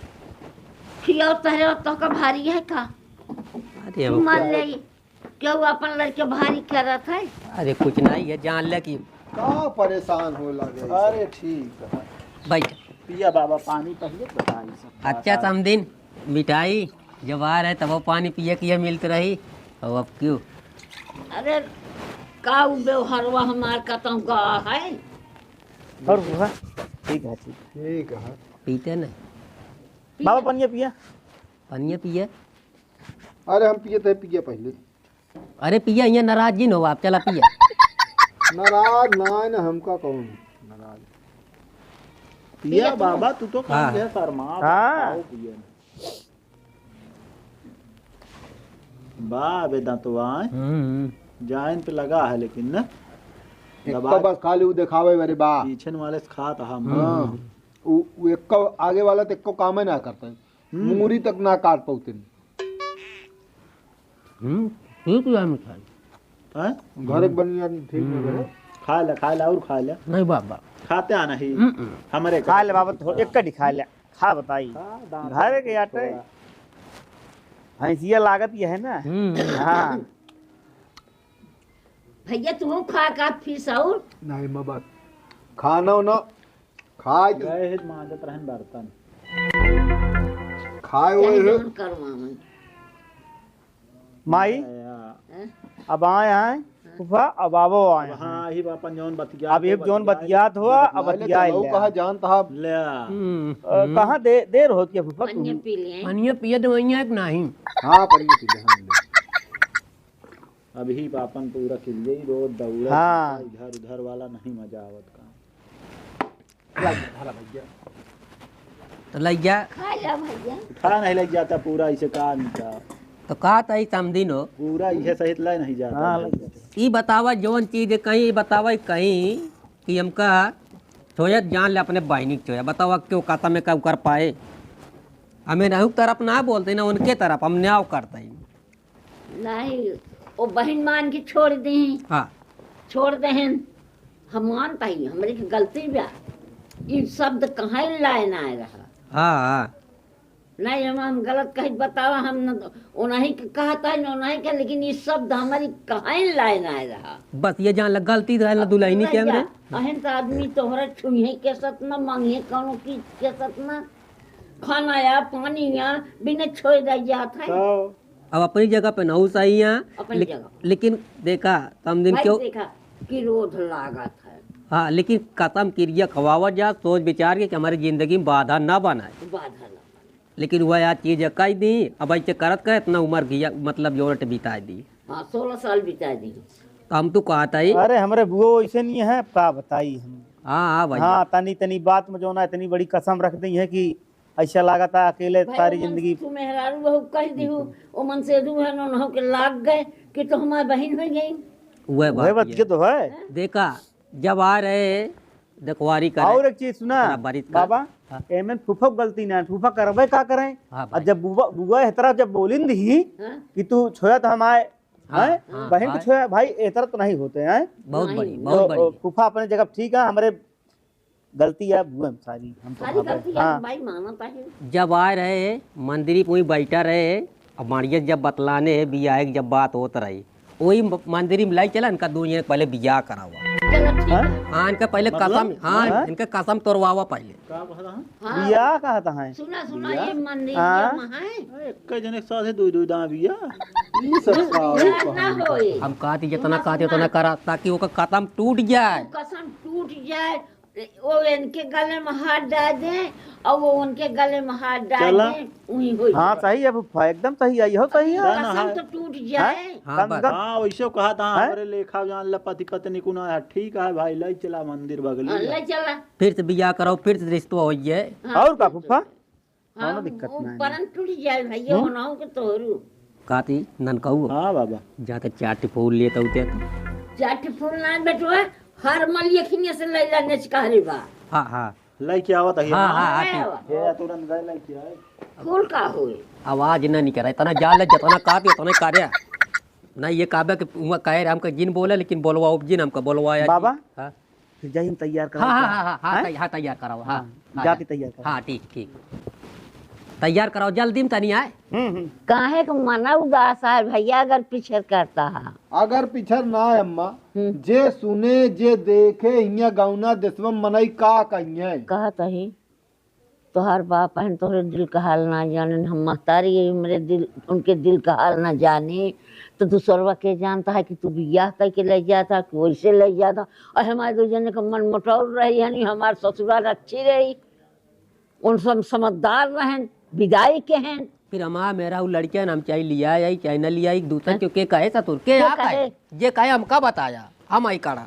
खियो तहरो तो का भारी है का? अरे तू अब मान का ले, केहू अपन लड़के भारी करत है? अरे कुछ नहीं है, जान ले कि का परेशान हो लगे। अरे ठीक है। बैठ। पिया बाबा पानी पहिले बताई सब बात। अच्छा समदिन, मिठाई जब आ रहे तब वो पानी पिए के ये मिलत रही, और अब क्यों? अरे का उ व्यवहारवा हमार कतम का है? और हुआ? ठीक है, ठीक। ठीक है। पीते नहीं। बाबा पनिया पिया। पनिया पिए। अरे हम पिए थे, पिए पहिले। अरे पिया, यहाँ नाराज जिन हो आप, चला पिया। नाराज ना है ना, हमका कौन नाराज? पिया पिया तू। बाबा, तू तो काम हाँ। के शर्मा, हाँ। आओ पिया ना। बा, बे दांतवा, हम्म। जाइन पे लगा है लेकिन ना। एक दबा तो बस खाली उ देखावे बरे बा। पीछे वाले से खात हम। हाँ। उ, उ एक्को आगे वाला तो एक्को कामे ना करता है। हम्म। मूरी तक ना काट पाउते। हम्म, ठीक है मिठाई। हैं? घर के बनी यार, ठीक हम्म। नहीं बने। खा ले, खा ले, और खा ले। नहीं बाबा। खाते आना ही। हम्म, हम्म। हमारे खा ले बाबा, थोड़ा एक कड़ी खा ले। खा बताई। खा, दांत घर के आटे। थोड़ा। भैंसिया लागत ये है ना? हम्म। हाँ। भैया, तू खा का फिर और? नहीं, मैं बात खाना उना खाए के गए हैं, मांजत रहन बर्तन। खाए हुए चाहे हैं। जौन करो मामन। माई, हैं? अब आए हैं, फूफा, अब आवो आए अब हैं। हाँ, ही अपन जौन बतिया अब ये जौन बतियात हो, अब बतिया बतिया ले। कहा जानत हब। ले। हम्म, अ, हम्म। कहाँ दे-, देर होती है फूफा? पनिया पी ले। पनिया पिए तो वहीं है कि नहीं? हाँ, पनिया पी ले, हाँ, ले। अभी बापन पूरा किलिए ही रोड दौड़ा हाँ। इधर उधर वाला नहीं मजा आवत का। तो लग जा। खा जा भैया। उठा नहीं लग जाता पूरा इसे का निका। तो का तई समदिन हो? पूरा इहे सहित ला नहीं जाता हाँ, है। लग जाता। ई बतावा जौन चीज कहीं, ई बतावा कहीं कि हमका छोयत जान ले अपने बहिनी के छोया। बतावा क्यों काता में का कर पाए? हमें ना तरफ ना बोलते, ना उनके तरफ हम न्याव करते हैं। नहीं, वो बहिन मान के छोड़ दी। हाँ। छोड़ देहन। हम मानता ही, हमरे के गलती बा। ई शब्द कहाँ लाए ना आए रहा। हाँ, हाँ। नहीं, हम, हम गलत कही बतावा, हम न, ओनाही के कहता है, न ओनाही के, लेकिन ई शब्द हमारी कहाँ लाए ना आए रहा। बस ये जान लग गलती रहे ना दुल्हनी के रह जा। हमरे। अहन तो आदमी तोहरा छुइहे के सत ना, मांगिहे कौनो चीज के सत ना, खाना या पानी या बिना छोड़ दे जात है। तो अब अपनी जगह पे नहू सही है, अपनी लेक-, जगह। लेकिन देखा, समदिन भाई क्यों? देखा, क्रोध लागत है। हाँ, लेकिन कसम किरिया खवावा जा, सोच विचार के कि हमारी जिंदगी में बाधा ना बनाए। बाधा ना बनाए। लेकिन वह यार चीज कह दी, अब ऐसे करत करत इतना उम्र किया, मतलब, जोरट बिता दी। हाँ, सोलह साल बिता दी। तो हम तो कहता ही। अरे, हमरे बुआ वैसे नहीं है, का बताई हम। हाँ, हाँ, भैया। हाँ, तनी, तनी बात में जो ना इतनी बड़ी कसम रख दी है कि ऐसा लागत है अकेले भाई, सारी ओ मन जिंदगी। तू मेहरारू बहू कह दिहू, ओ मन से दू है, नौ नौ के लाग गए कि तो हमार बहिन हो गई। वह वह बात बात ये। के तो है। देखा, जब आ रहे देखवारी करे, और एक चीज सुना, बराबरी का। बाबा, हाँ। एमन फूफा के गलती ना है, फूफा करबे का करें? हाँ और भाई। जब बुआ, बुआ इस तरह जब बोलिन दी हाँ। कि तू छोया तो हम आए, हाँ, हैं? हाँ, बहन को भाई। छोया, भाई, इस तरह तो नहीं होते हैं। बहुत नहीं। बड़ी, बहुत तो, बड़ी। फूफा अपने जगह ठीक है, हमारे गलती है बुआ सारी, हम तो सारी भावे। गलती है, हाँ। भाई मानत है। जब आए रहे मंदिरी पे, वहीं बैठा रहे, अब माड़िया जब बतलाने है बियाह के जब बात होत रही, वही म-, मंदिरी में लाई चला, इनका दो जने पहले बियाह करावा। चलो ठीक हाँ? है। हाँ, इनका पहले मतलब? कसम, हाँ, हाँ? इनका कसम तोड़वावा पहले। का कहता है? हाँ। बियाह कहता है? सुना, सुना, बियाह? ये मंदिर हाँ? में है। अरे, एक जने के साथ है, दो, दो दां बियाह। ये सब का बियाह ना होए। हम कहती जितना सुना, कहती उतना सुना। करा, ताकि ओकर कसम टूट जाए। कसम टूट जाए। वो इनके गले में हाथ डाल दे और वो उनके गले में हाथ डाल चला। दे, वही हो हाँ, जाए। सही है फूफा, एकदम सही है, यहो सही है। ना, ना, कसम हाँ। तो टूट जाए। हाँ, कम से बस। कम। हाँ, वैसे कहा था, हैं? हमारे लेखा जान ला पति पत्नी को ना, ठीक है भाई, ले चला मंदिर बगली हाँ, है। ले चला। फिर से बियाह कराओ, फिर से रिश्तो हो जाए। हाँ, और का फूफा? हाँ, कौनो दिक्कत वो नहीं। परन टूट जाए भैया, हम्म? होनाऊ के तोहरू। काती ननकऊ? हाँ बाबा। जाके चार ठे फूल लेत आऊ ते तो। चार ठे फूल ना बेटवा, हर मलिया खिनिया से लैला नेचकारी बा। हाँ, हाँ। लइके आवत है। हाँ, हाँ, हाँ, हाँ, ठीक। आवा। ये तुरंत गए लइके आए। फूल का होए? आवाज ना निकल रहा, इतना जाल है, जितना कापी उतना कार्य। ना ये काबे के उमा कहे रहे, हमका जिन बोले, लेकिन बोलवाओ जिन, हमका बोलवाया बाबा? जिन। हाँ। फिर जाई हम तैयार कराओ हाँ, हाँ, का? हाँ, हाँ, हाँ, हैं? तै-, हाँ, तैयार कराओ, हाँ, हाँ, हाँ, जाके तैयार कराओ। हाँ, ठीक, ठीक। तैयार कराओ, जल्दी में तनी आए। हम्म, हम्म। काहे के मना उदास है भैया, अगर पिछर करता है? अगर पिछर ना है अम्मा, हम्म। जे सुने, जे देखे, हियां गौना देशवा में मनई का कहिए? कहत ही, तोहार बाप हन, तोहरे दिल का हाल ना जाने, हम महतारी है, मेरे दिल, उनके दिल का हाल ना जाने, तो दूसरवा के जानता है कि तू बियाह करके ले जाता, कि वैसे ले जाता। और हमारे दो जने का मन मुटाव रही, यानी हमार ससुराल अच्छी रही, उन सब समझदार रहन, विदाई के हैं। फिर हमार मेहरारू लड़कियन, हम चाहे लिया आई, चाहे न लिया आई, दूसर हैं? क्यों के कहे ससुर के के आप आए? कहे? जे कहे हमका बताया, हम आई काढ़ा।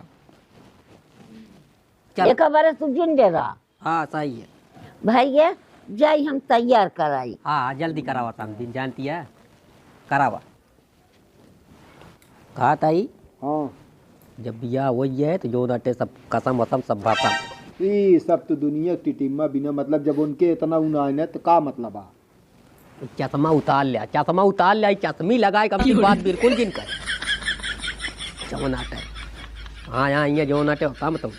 चल। एक बारे तू जिन दे रहा। हाँ, सही है। भैया, जाई हम तैयार कराई। हाँ, हाँ, जल्दी करावा, समधिन जानती है, करावा। कहा ताई? हाँ। जब बियाह हो गया है, तो जो नाटे सब कसम वसम सब भसम। ई सब तो दुनिया टिटिम्मा बिना मतलब, जब उनके इतना उनायन है, तो का मतलब आ? चश्मा उतार लिया, चश्मा उतार लिया, चश्मी लगाए, कम की बात बिल्कुल जिन कर। जो नाटे। हाँ, यहाँ, ये जो नाटे होता, मतलब,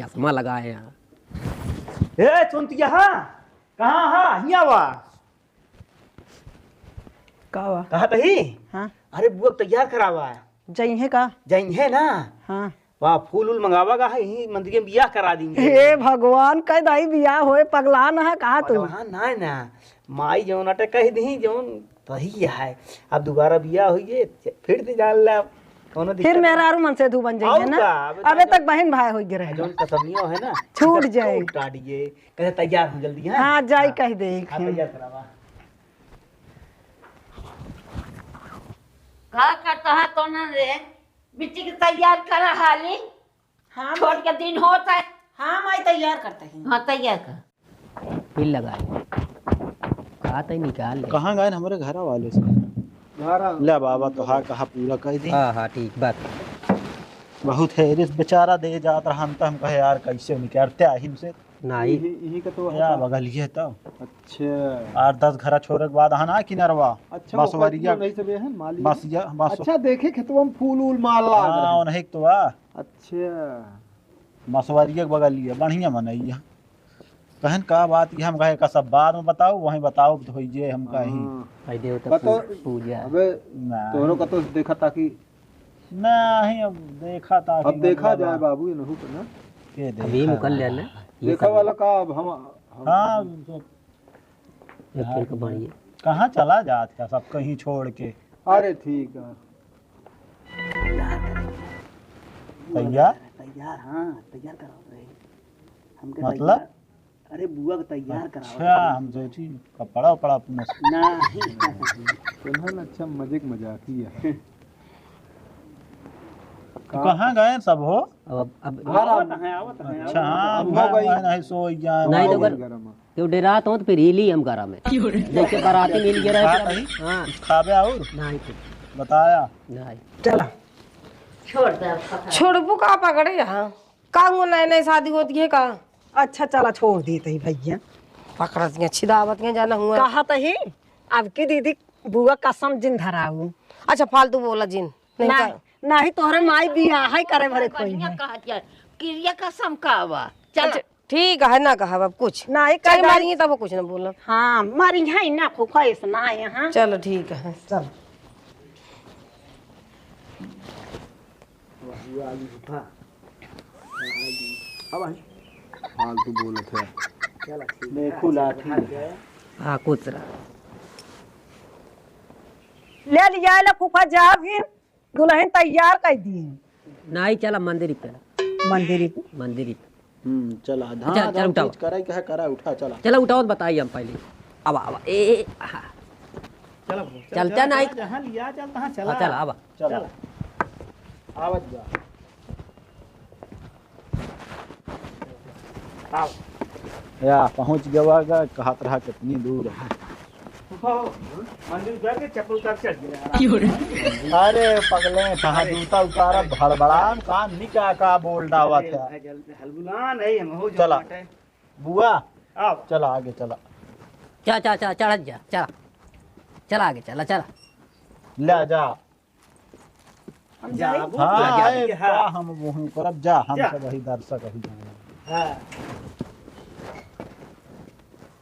चश्मा लगाए यहाँ। ए, चुनतिया, हाँ? कहाँ हा? हियाँ वा। का वा? कहा तही? हाँ। अरे, बुआ के तैयार करावा। जइहे का? जइहे ना। हाँ। वाह, फूल उल मंगावा गा है, यहीं मंदिर में बियाह करा देंगे। हे भगवान, कह दाई बियाह होए, पगला ना है कहा तू? पगला ना है ना। माई जौन अटे कह दही, जौन सही है। अब दोबारा बियाह होइए, फिर से जान ले, अब कौनो फिर दिक्कत नहीं। मेहरारू मन से धू बन जाइए और ना। का, अब अबे तो तक बहन भाई हो गए रहे। जौन कसमियों है ना, छूट सब जाए। टूट टाट गए। कहे, "तैयार हो जल्दी, हैं?" हाँ, जाई हाँ। कह दे। हाँ, तैयार करावा। का करता है तो ना रे? बिटिया के तैयार करा हाली। हाँ, छोट के दिन होत है। हाँ, माई तैयार करते हैं। हाँ, तैयार कर। फिर लगा ले। कहा तई निकाल ले। कहाँ गए हमरे घरा वाले से? घरा। ले बाबा, तो हाँ, कहा पूरा कह दी। हाँ, हाँ, ठीक बात। बहुत है, रिस बेचारा दे जात रहन, तो हम कहे, "यार, कैसे निकालते आहिन से?" नहीं। यही, यही का तो या हटा। बगल ये तो। अच्छा। आठ दस घरा छोड़े के बाद, हाँ ना, किनरवा। अच्छा, बस वो वरिया। नहीं सब ये है, माली। बस या, बस। अच्छा, देखे खेतवा में फूल उल माल लाग हाँ, रहे। उन्हें तो आ। अच्छा। बसवरिया के बगलिया, बढ़िया मनई है। कहन का बात, ये हम कहे का सब बाद में बताओ, वहीं बताओ तो होइए, हम कहीं। हाँ। भाई देवता पतो-, पू-, पूजा। अबे, ना। तोहरो कतो से देखा ताकि नहीं, अब देखा ताकि अब देखा मतलब जाए बाबू, ये नहु पे ना। के अभी देखा मुकल है। ले ना, ये देखा सब वाला का अब हम, हम हाँ, तो एक खेल के बढ़िए। कहाँ चला जात का सब कहीं छोड़ के? अरे ठीक है। तैयार? तैयार, हाँ, तैयार कराओ रहे। हमके मतलब? तैयार, अरे बुआ के तैयार कराओ अच्छा, रहे। हम सोची कपड़ा उपड़ा अपना से। नहीं। तुमहन अच्छा मजे के मजाक ही है। तो कहाँ गए सब हो? अब, अब घर आवत हैं, आवत हैं, अच्छा, आवत हैं। हाँ, अब वो घर, नहीं। घर नहीं सो गया, नहीं वो तो घर। घर में। केहू डेरात हो तो फिर हिली हम घरा में। जैसे बाराती मिल गया रहे हाँ, फिर हम, नहीं। हाँ। कुछ खाबे और? नहीं कुछ। बताया? नहीं। चला। छोड़ दे अब पकड़। छोड़बू का पकड़े यहाँ? का हुआ नए नए शादी होती है का? अच्छा चला छोड़ देते ही भैया। पकड़त गया, छिदावत गया, जाना हुआ। कहा तही, अब की दीदी बुआ कसम जिन धराऊ। अच्छा फालतू बोला जिन। नहीं नहीं, का- नहीं तोहरे माई बियाह है करे भरे कोई बढ़िया है। कहा दिया। किरिया कसम का बा? चल। अच्छा, ठीक है, ना कहब अब कुछ। ना, एक चाहे मारी तब कुछ ना बोलब। हाँ, मारी है ना, फूफा, ऐसा ना है, हाँ। चलो, ठीक है, चल। फालतू बोलत है। देखू लाठी। हाँ, कुछ रहा। ले लिया, ले फूफा, जा भी। दुल्हन तैयार कर दी। नाहीं, चला मंदिर पे। मंदिर पे? मंदिर पे। हम्म, चला, अच्छा, हाँ, चल, उठाओ। चीज करे के है, करा, उठा, चला। चला, उठाओ, बताई हम पहले। आवा, आवा, ए, ए, हाँ। चला, चल, चल, चल, चल, नाहीं। चल, जहाँ लिया, चल, तहाँ चला। हाँ, चला, आवा। चला। आवत जा। आओ। या, पहुँच गवा गा, कहत रहा कितनी दूर है। मंदिर उतर के चप्पल उतार के चढ़ गया। अरे पगले, कहाँ जूता उतारा, भड़बड़ान काम नहीं, का, का बोल डावत है। हलबुलान है, हम हो जो चला। बाटे। बुआ, आओ। चला आगे चला। चला, चला, चला, चढ़त जा, चला। चला आगे, चला, चला। ले जा। हम जा, जाई? हाँ, जा, आए, जा। का हम वहीं करब, जा, हम जा। सब वही दर्शक ही जाने। हाँ।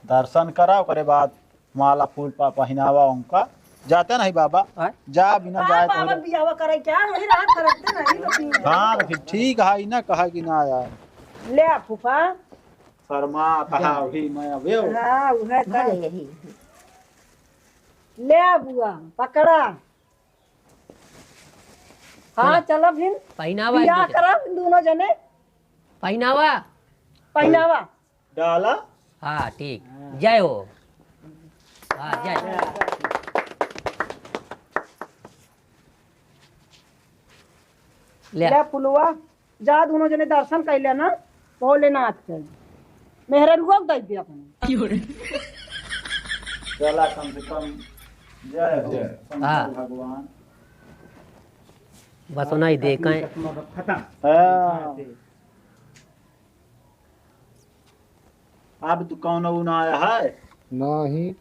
दर्शन करा, ओकरे बाद माला फूल पा-, पहिनावा उनका। जाते नहीं बाबा, आय? जा बिना हाँ, जाए तो बाबा हो। बियाह करे क्या? वही रहा करते नहीं तो ठीक है। हाँ, तो फिर ठीक है, ई ना कहा कि ना यार। ले आ फूफा। शर्मा कहा ले। अभी मैं अबे हो। हाँ, उहे तो। भले यही। ले आ बुआ, पकड़ा। हाँ, चला। चला फिर। पहिनावा बियाह एक दूसरे। करा दोनों जने। पहिनावा। पहिनावा। डाला। हाँ, ठीक। हाँ। जय हो। हाँ, जय। ले। ले फुलवा, जा दोनों जने दर्शन कर लेना भोलेनाथ के। मेहररुआ के दे दे अपने। चला कम से कम जय हो शंकर हाँ। भगवान। बस ओनाई दे, कहीं खत्म। हाँ। अब तू कौनो उ ना आया है? नहीं।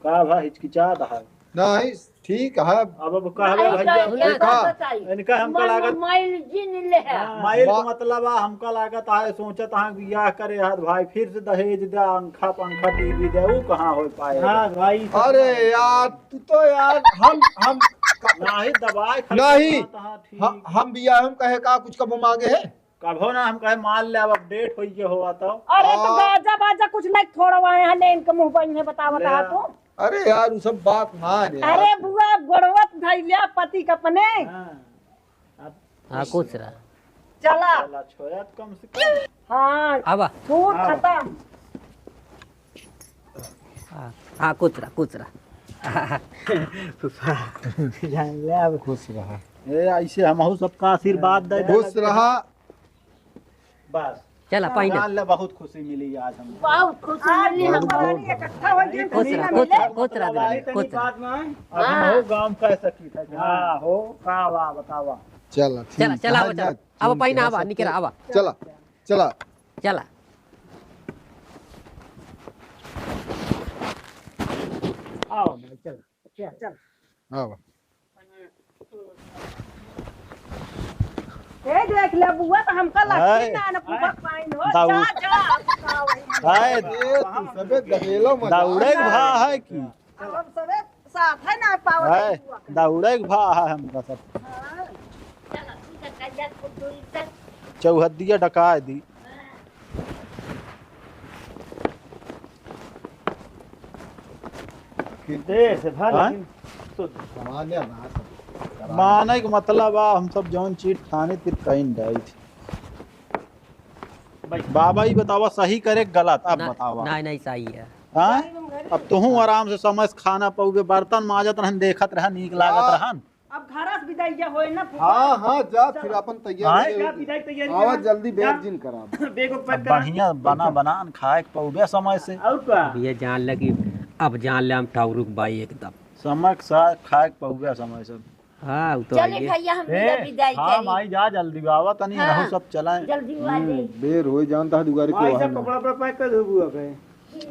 का भा हिचकिचात है? नहीं, ठीक है। अब, अब कहबे नहीं, भैया, नहीं, देखा, नहीं, इनका हमका मन लागत माइल जिन ले है। हाँ, माइल मा- का मतलब है, हमका लागत है, सोचत है, बियाह करे हाथ भाई, फिर से दहेज दे, अंखा पंखा टीवी दे, वो कहाँ हो पाए? हाँ, भाई, अरे यार, तू तो यार, हम, हम नहीं, दबाए खाली नहीं। बात है, ठीक। हम, हम बियाह हम कहे का कुछ कब मांगे है? कभो ना हम कहे मान ले, अब update होई के होवा तो। अरे तो हाँ। गाजा बाजा कुछ नहीं, थोड़ा वहाँ यहाँ ले इनके मुँह पर इन्हें बतावत ले। है तू। अरे यार, उ सब बात ना है यार। अरे बुआ, गोड़वत धैलिया पति के अपने। हाँ। अब हाँ, खुश रहा। चला। चला, छोया कम से कम। हाँ। आवा। छूट आवा। खत्म। हाँ, हाँ, खुश रहा, खुश रहा। फूफा, जान ले अब। खुश रहा। ए, ऐसे हमहू सबका आशीर्वाद दे दे। खुश रहा। बस। चला, पहिना। जान ले, बहुत खुशी मिली आज हमको। बहुत खुशी आज मिली बहुत, हमको। बहुत। इकट्ठा हो गए, खुश रहा, दुनिया खुश में। रहा, खुश रहा, अब आई तनी खुश रहा। बाद में, अब हाँ। हम हो गाँव कह सकी था कि हाँ। हाँ, हो, का बा, बतावा। चला, ठीक चला, है। चला, हाँ, आवा, चला। जा, अब चुन पहिना के आवा, हंस निकल के। आवा। चला, चला। चला। आओ, चला। चल, चल। आवा। ए, देख ले बुआ, तो हमका लगती हाय। ना, ना फूफा पाइन हो। दौड़- जा, जा, जा, वही। हाय। ए, तू सबे दहेलो मत। दौड़े के भा है कि? अब हम सबे साथ है ना पावत हाय, बुआ के। दौड़े के भा है हमका सब। हाँ। चौहद्दिया डकाए दी। देर से भर हाँ? लेकिन शुद्ध। माने के मतलब बा, हम सब जौन चीज ठाने तिर कहीं डाई थी। भाई। बाबा, ई बतावा, सही करे गलत, अब ना, बतावा। नहीं, नहीं, सही है। हाँ? अब तुहूँ आराम से समय से खाना पउबे, बर्तन माजत रहन, देखत रहन, नीक लागत हाँ। रहन। अब घर से विदाई होए ना, फूफा। हाँ, हाँ, जा, चल। फिर अपन तैयारी हाँ? कर। जा, विदाई तैयारी आवा, करा। जल्दी जा। बैग जिन करा। बैग को अब पैक करा। बढ़िया बना, बना न खाए के पउबे समय से। और का? अब ये जान लगी, अब जान ले हम टाउरुक बाई एकदम। समक सा खाए के पउबे समय से। हाँ, उ तो चले आइए। भैया, हम ए, विदा विदाई हाँ, करी। माई जा जल्दी आवा तनी, हाँ, रहू सब चलाए। जल्दी आ हम्म, जाई। बेर होई जानता है दुआरे के माई वहाँ सब ना। कपड़ा उपड़ा पैक कर दो बुआ के।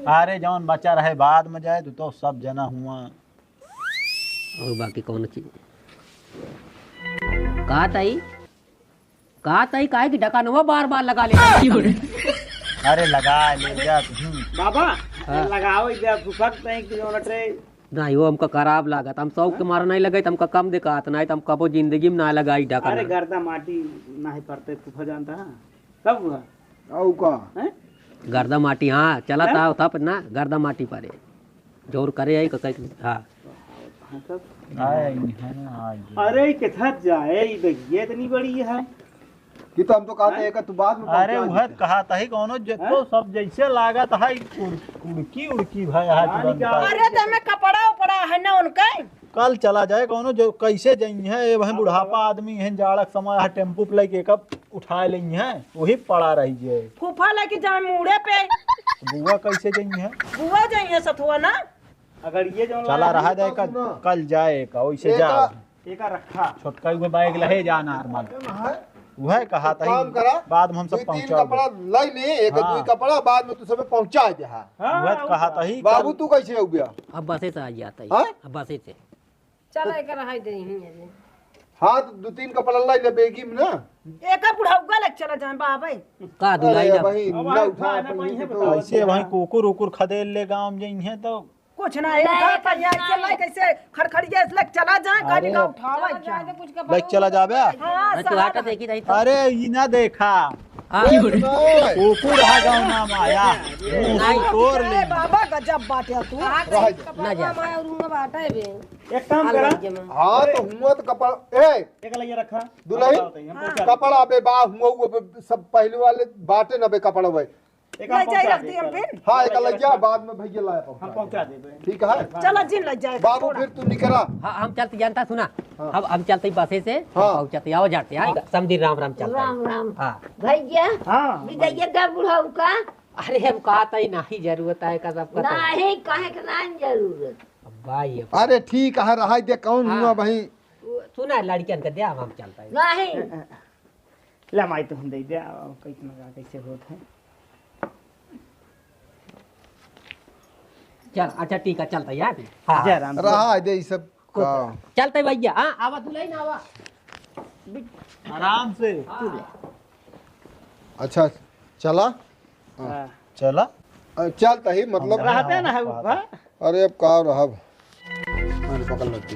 अरे जौन बचा रहे बाद में जाए, तू तो सब जना हुआ। और बाकी कौन चीज? का ताई? का ताई, काहे कि डकानवा बार बार लगा ले? अरे लगा ले जा तू। बाबा, हाँ। लगाओ इधर फुफा के तई किलोमीटर। नहीं, वो हमका खराब लागत। हम शौक के मारे नहीं लगाई, तो हमका कम दिखात, नहीं तो हम कबो जिंदगी में ना लगाई ढकना। अरे गर्दा माटी नहीं पड़ते, फूफा जानता है? कब हुआ? औ का? हैं? गर्दा माटी, हाँ, चला हैं? था, था पर ना, गर्दा माटी पड़े। जोर करे आई, क-, क-, हाँ। हाँ, कब? आए, यहाँ आ गए। अरे, कितना जाए, ई देखिए, इतनी बड़ी है। कि तो हम तो कहते हैं हैं? कि तू बाद में अरे, पहुंचा वह देते। कहा था ही कौनो ज-, हैं? तो सब जैसे लागत है, उड़-, उड़की, उड़की भाई, हाथ जान बंद का कर। अरे, तो हमें कपड़ा उपड़ा है ना उनका। कल चला जाए कौनो जो, कैसे जइहें, ये वहीं बुढ़ापा आदमी हैं, जाड़ा के समय है, टेम्पू पे लेके कब उठाए लेइहें, वही पड़ा रही जे। फूफा लेके जाए मूड़े पे। बुआ कैसे जइहें? बुआ जइहें सथुआ ना। अगर ये जो चला रहा जाए, कल, कल जाए का, वैसे एक जाओ। एका रखा। छोटका उहे बैग लहे जा नॉर्मल। हाँ। उहे कहा एक था काम ही, करा, बाद में हम सब दुई तीन पहुँचाओ। कपड़ा लाई ले, एक हाँ। दुई कपड़ा बाद में तू सबे पहुँचा दे, हाँ। हाँ, उहे तो हाँ, कहा था ही बाबू, कल। तू कैसे हो गया? अब बसे से आ जाता है। हाँ? अब बसे से। चला, एक रहाई दे यहीं है। हाँ, तो दुई तीन कपड़ा लाई ले बेगी में ना। एका बुढ़ौगा लग चला जाए बाबा। का दुलाई अरे ना? भाई, अब ना आज उठा खाए ना पाएंगे पाएंगे तो बताओ। ऐसे वहीं कुकुर उकुर खदेड़ ले गाँव में जइहें तो कुछ ना, नहीं, उठा एक पाइया, ऐसे लाई, कैसे खड़खड़िया, इसलिए चला जाए, गाड़ी अरे। का उठावा चला क्या? जाए तो कुछ का बैग चला जाबे? हाँ, अरे, तू सहारा हटा, है। देखी नहीं तो। अरे, ई ना देखा। हाँ। अरे, नहीं। कुकुर है गाँव नाम आया। नहीं। मुंह तोड़ ले। अरे बाबा, गजब बाटे तू। कहाँ रह कहीं जा। कपड़ा ना जा। माया रूम में बाटे बे। एक काम करा। अलग जमा। हाँ, तो हुआ तो कपड़ा, ए, एक लइया रखा। दुल्हन, हम बताओ तनी, हम पहुंचा देते। कपड़ा बे बा, हुआ, हुआ बे, सब पहले वाले बाटे ना बे कपड़ा बे। एक ले हम जाए, पहुंचा रख दे, दी हम कल। फिर। हाँ, एक लइया लइया रखा। बाद में भैया लाए पहुंचा हम पहुंचा देते। देबे। ठीक है? चला जिन लग जाए, बाबू, थोड़ा। फिर तू निकला। हाँ, हम चलते, जानता सुना। हाँ। हम, हम चलते बसे से, हाँ। पहुंचते, आओ जाते, हाँ, समधी राम राम चलते। राम राम। हाँ। भैया, हाँ, विदैया दा बुढ़ऊ का? अरे, हम कहा था ही नहीं, जरूरत है का सबका तो। नहीं, काहे के नहीं जरूरत? अब भाई, अब अरे, ठीक है, रहाई दे, कौन हाँ। हुआ भाई? सुना, लड़कियन के दे, हम, हम चलते हैं। नहीं। ले माई, तू हम दे दे, आ, कैसे लगा, कैसे होत है। चल, अच्छा, ठीक है, चलते हैं यार। हाँ। जय राम। रहा दे, ई सब का। चलते भैया, हाँ, आवा, दुल्हन आवा। आराम से। हाँ। अच्छा, चला। हाँ। हाँ। चला। अ, चलता ही, मतलब। रहते ना है ऊपर। अरे, अब का रहब? अरे, पकड़ लगती।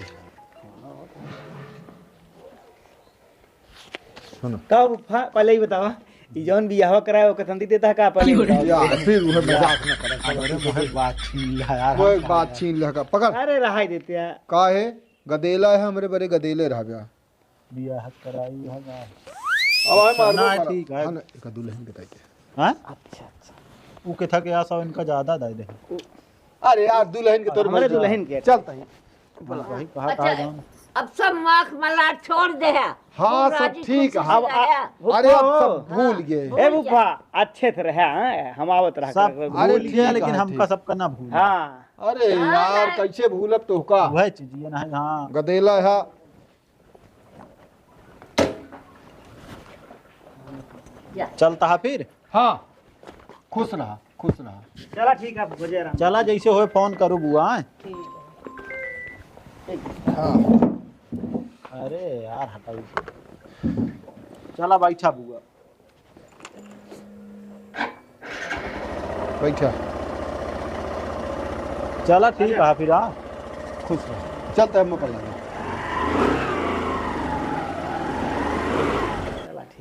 सुनो। का फूफा, पहले ही बतावा, ई जौन बियाहवा कराए, ओकर संदी देता है का? पहले ही बतावा। यार, फिर उहे मजाक न करे। अरे, मोहे बात छीन लिया यार, कोई हम बात कहाँ छीन लिया का? पकड़। अरे, रहाई देते हैं। का है? गदेला है, हमरे बरे गदेले रह गया। बियाह कराई है ना। अब आए मार ना, दो, ठीक है। हाँ, ना, एक दुल्हन के ताई के। हाँ? अच्छा, अच्छा। ऊ के था के आसा इनका ज्यादा दे दे। अरे यार, दुल्हन के तोर हमरे मर्जी। दुल्हन के। चलता है। वही कहा अच्छा, था जान। अब सब माख मलार छोड़ दे है। हाँ, खूब सब राजी ठीक खुशी है। से अब आ, रहे। अरे, अब सब हाँ। भूल गए। भूल ए गया। फूफा, अच्छे से रहे, हाँ, हम आवत रहा सब कर, भूल अरे, गए, ठीक लेकिन है, हमका ठीक। सबका ना भूल। हाँ। अरे हाँ, यार, नहीं। कैसे भूलब तोहका? वह चीज ये ना है, हाँ। गदेला है। जा। चलता है फिर? हाँ, खुश रहा, खुश रहा। चला ठीक है, हो जाए आराम। चला, जैसे होए फोन करू बुआ, हैं? ठीक है। हाँ। अरे यार, हटाओ। चला बैठा बुआ। बैठा। चला ठीक है फिर, हाँ। खुश रहो। चलते हैं, हम पकड़ लेंगे।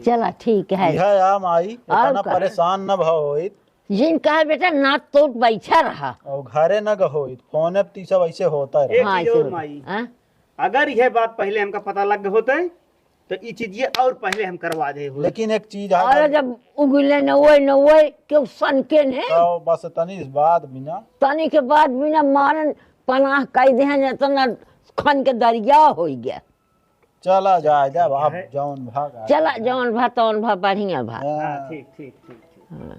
चला ठीक है। यह या माई, और इतना का? परेशान न भव होइत। जिन कहा बेटा, नाक तोप बैठा रहा। और घरे न गहोइत, फोने पे सब ऐसे होता रहे। एक हाँ, चीज ऐसे और होता। माई, हाँ? अगर यह बात पहले हमका पता लग होते, तो ई चीज ये और पहले हम करवा दे हो। लेकिन एक चीज है, अरे, जब उगले नवै नवै के सनके ने, तो बस तनी इस बात बिना। तनी के बाद बिना मारन पनाह कई दे हैं, इतना खन के दरिया हो गया। चला जाए, जब आप जौन भाग आए। चला, जौन भा, तौन भा, बढ़िया भा। हाँ। हाँ, ठीक, ठीक, ठीक, ठीक। हाँ।